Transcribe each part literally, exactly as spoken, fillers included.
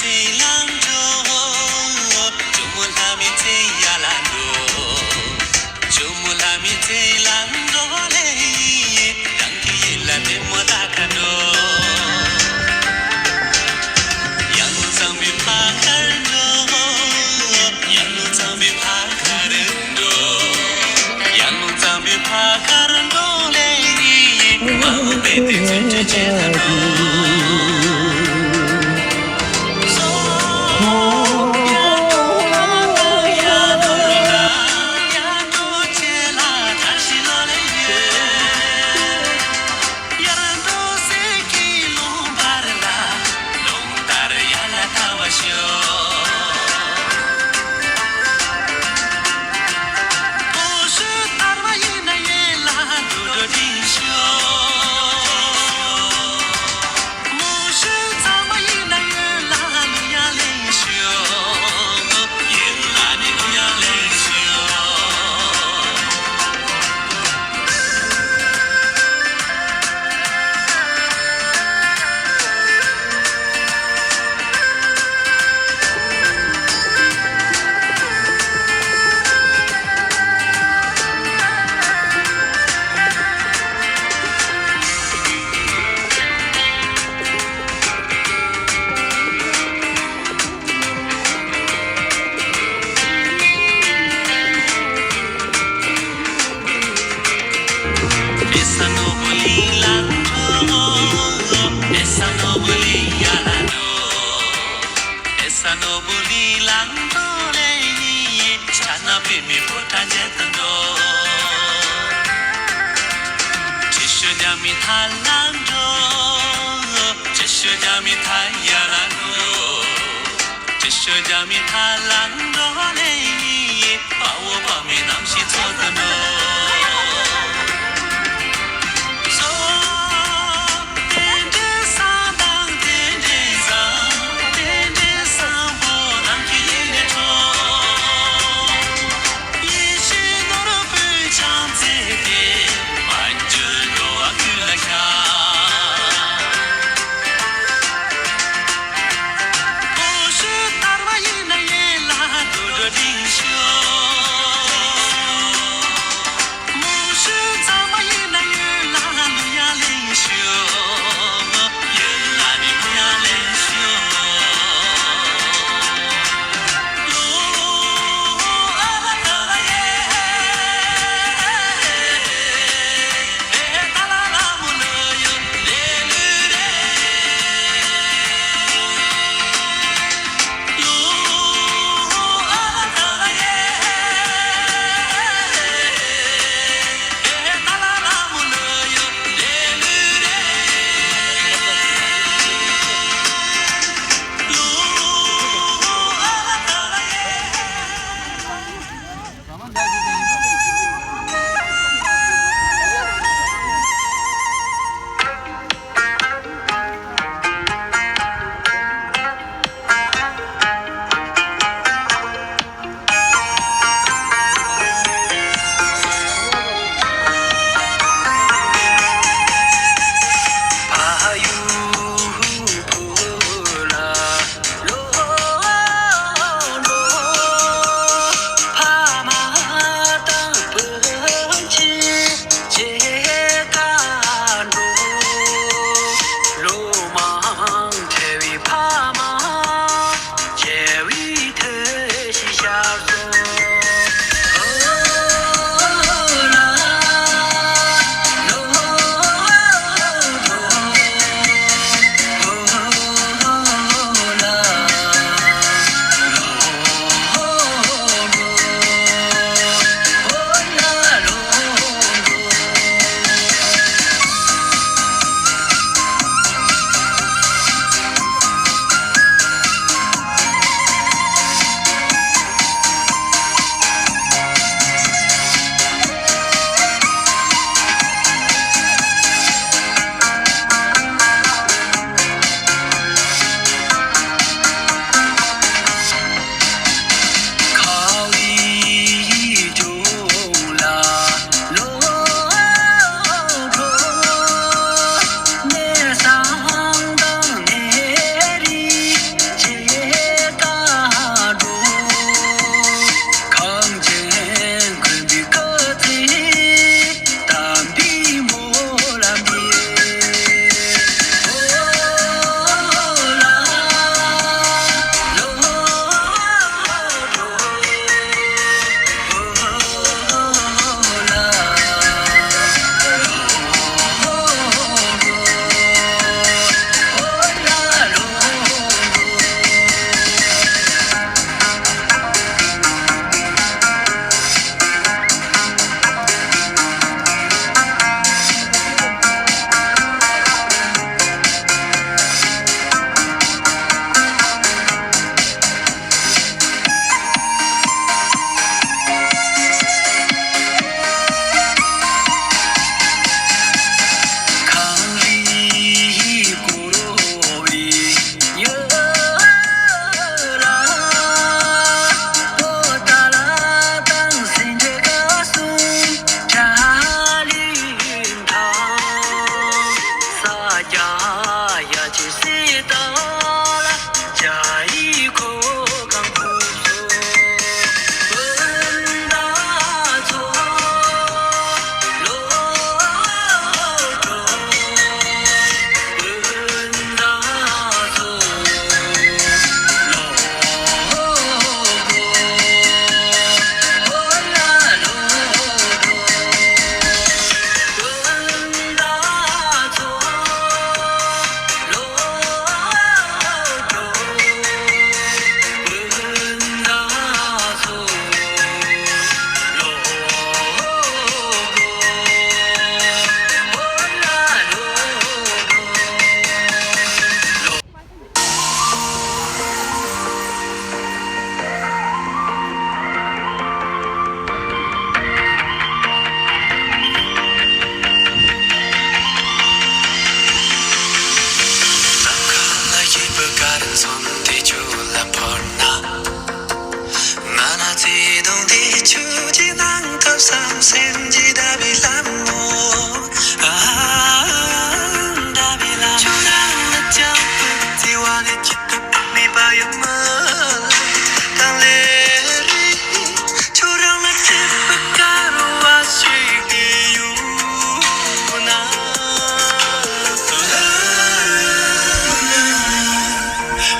ལ་འགྲོ། ཇོ་མོ་ལྷ་མོའི་ཚེ་ཡ་ལ་འགྲོ། ཇོ་མོ་ལྷ་མོའི་ཚེ་ལ་འགྲོ་ལེ། རང་གི་ཡིད་ལ་ལྟད་མོ་ལྟ་ག་འགྲོ། ཡང་ལུང་ཚང་པའི་ཕ་ཁར་འགྲོ། ཡང་ལུང་ཚང་པའི་ཕ་ཁར་འགྲོ། ཡང་ལུང་ཚང་པའི་ཕ་ཁར་འགྲོ་ལེ། མ་འོངས་པའི་དུས་ཚོད་ཀྱི་ཆེད་དུ་འགྲོ།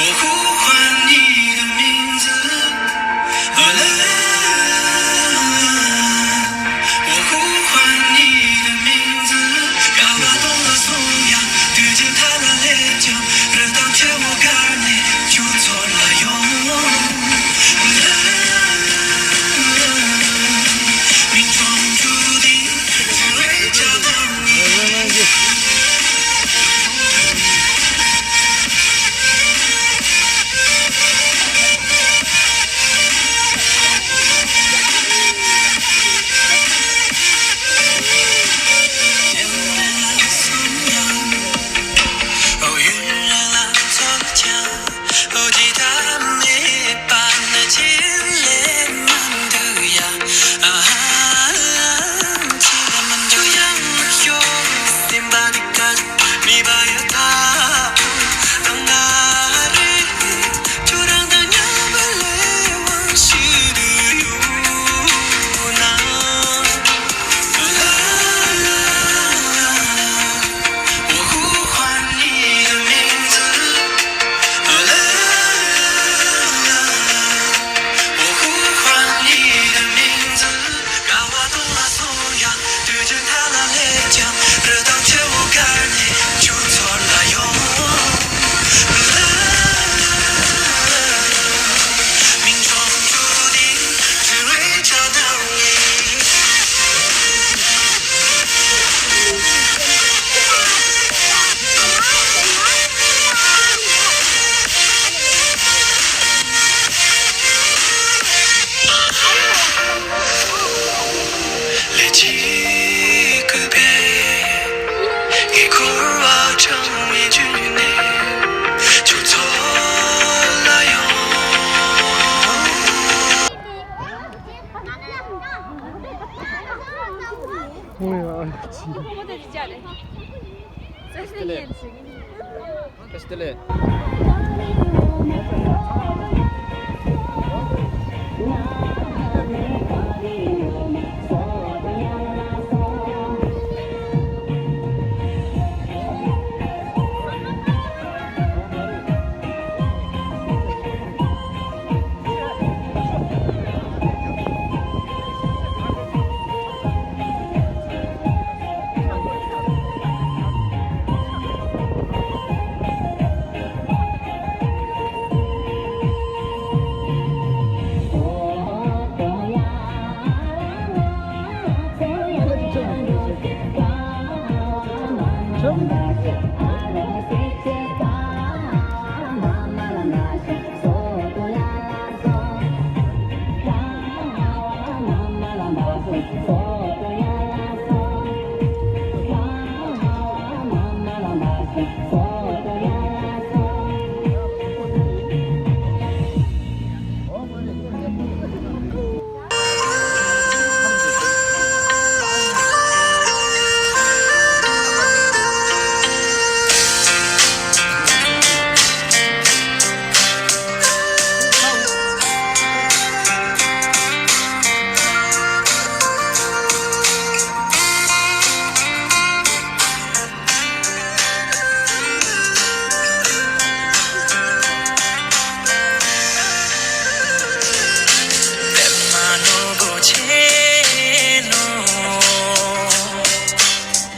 我呼唤你的名字，啦啦啦啦啦。我呼唤你的名字，高高的松杨，对着他那烈酒，热荡着我感觉，就错了哟。啦啦啦啦啦，命中注定，只为找到你。 我呼唤你的名字，高挂东拉松呀，对着他那烈酒，热荡着我感觉，就错了哟。命中注定，只为找到你。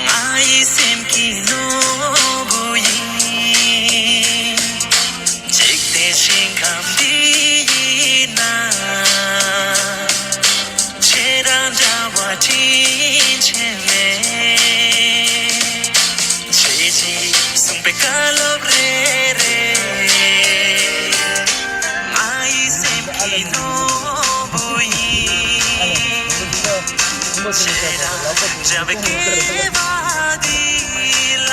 ང་ཡི་སེམས་ཀྱི་ནོར་བུ་ཡིན། འཇིག་རྟེན་ཞིང་ཁམས་འདི་ཡི་ནང་། ཁྱེད་རང་འདྲ་བ་དྲིན་ཆེན་མེད། ཁྱེད་ཀྱིས་གསུངས་པའི་བཀའ་སློབ་རེ་རེ། ང་ཡི་སེམས་ཀྱི་ནོར་བུ་ཡིན། ཁྱེད་རང་འདྲ་བའི་སྐྱེ་བ་འདི་ལ།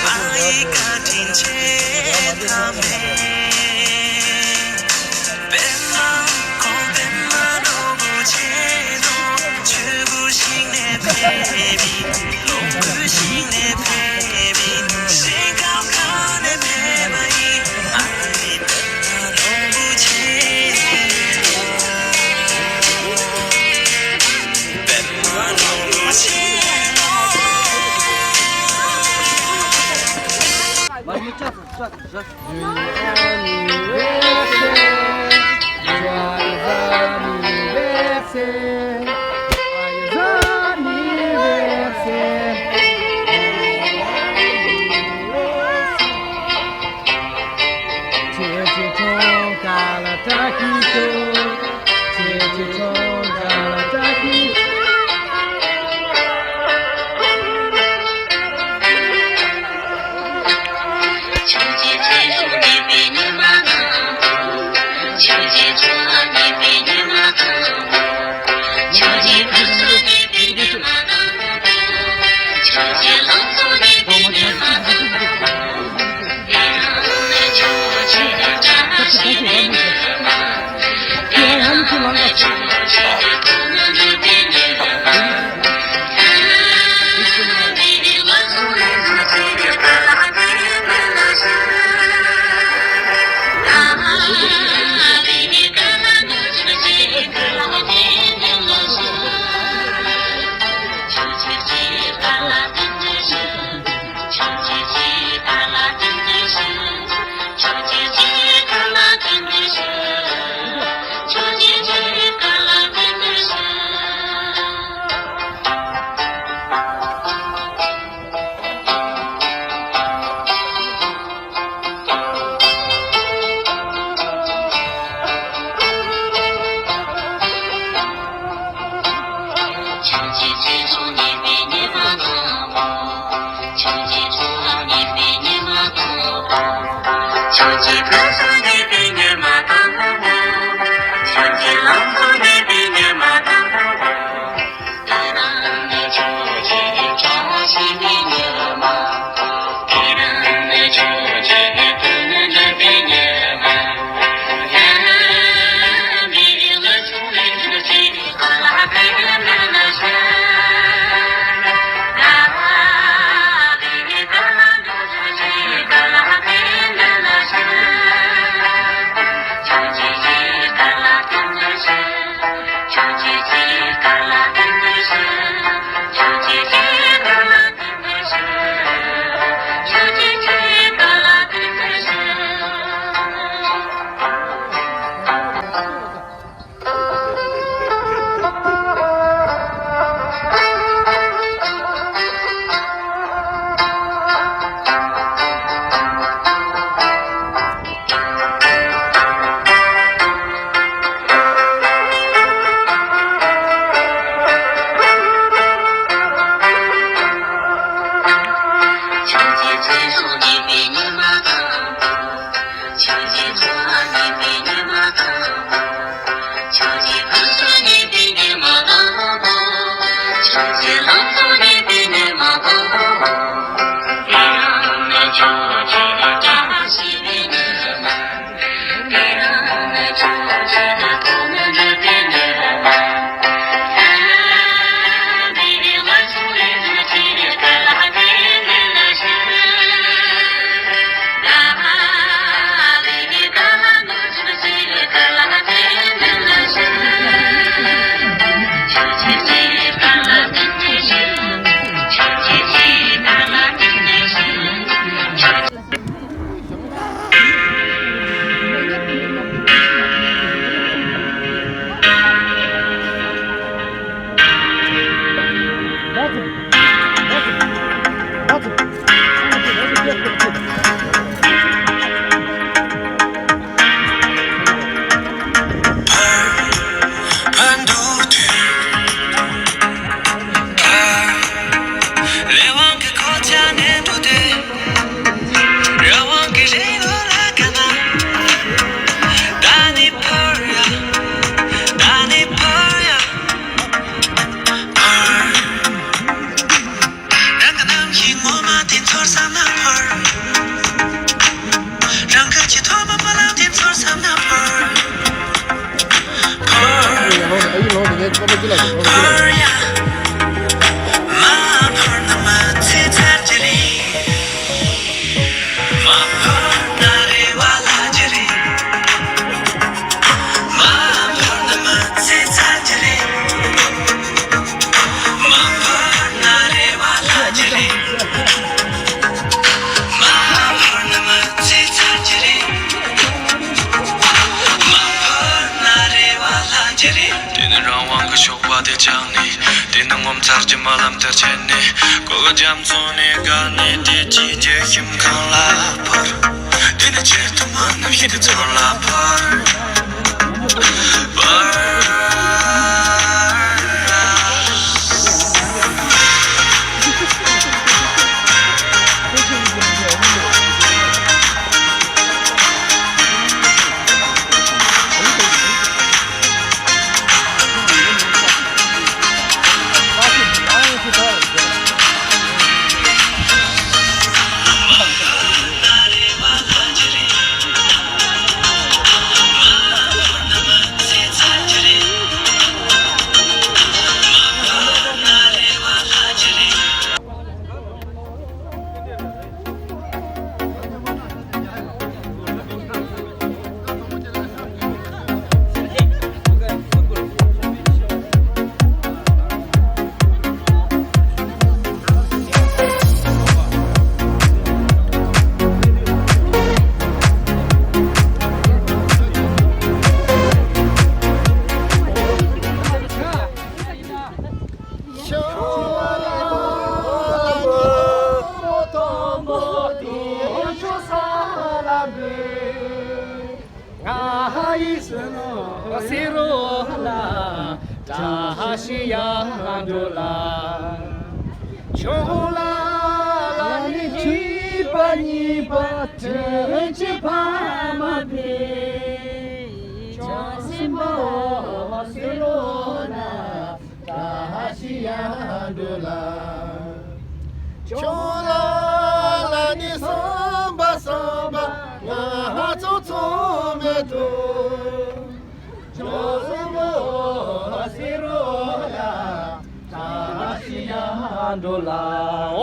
ང་ཡི་བཀའ་དྲིན་ཆེ་ཐབས་མེད། པདྨ་ཁོང་པདྨ་རྡོ་རྗེ་ནོ། ཆོས་སྐུ་ཞིང་ནས་ཕེབས་པའི། ལོངས་སྐུ་ཞིང་ནས་ཕེབས་པའི། ཞིང་ཁམས་གང་ནས་ཕེབས་པ་ཡིན། ཨ་ནི་པདྨ་རྡོ་རྗེ་ནོ། པདྨ་རྡོ་རྗེ། རང་གི་རྣམ་ཤེས་ངོ་མ་དེ་ཚོར་བསམ་ན་འཕུར། རང་གི་ཆེས་ཐོག་མ་པ་ལགས་དེ་ཚོར་བསམ་ན་འཕུར། འཕུར། འཕུར་ཡ། མ་འཕུར་ན་མ་ཚེ་ཚར་གྱི་རེད། མ་འཕུར་ན་རེ་བ་ལྷག་གི་རེད། མ་འཕུར་ན་མ་ཚེ་ཚར་གྱི་རེད། མ་འཕུར་ན་རེ་བ་ལྷག་གི་རེད། མ་འཕུར་ན་མ་ཚེ་ཚར་གྱི། ཚར་གྱི་མ་ལམ་དེར་ཆེན་ནས་གོ་གི་རྒྱ་མཚོ་ནས་དགའ་ནས་དེ་ཅི་རྒྱལ་ཁྱིམ་གང་ལ་བར། དེ་ནས་ཆེད་དུ་མ་ནམ་ཤི་དེ་ཚོར་ལ་བར།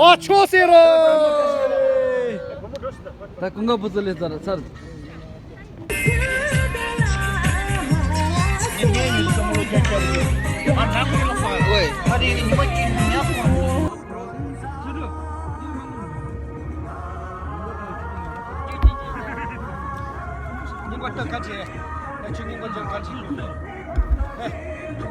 ཨོ་ཆོ་ཟེར་རོ། ད་ཀུན་དགའ་བུ་ཚོ་ལས་ཚར་ཚར།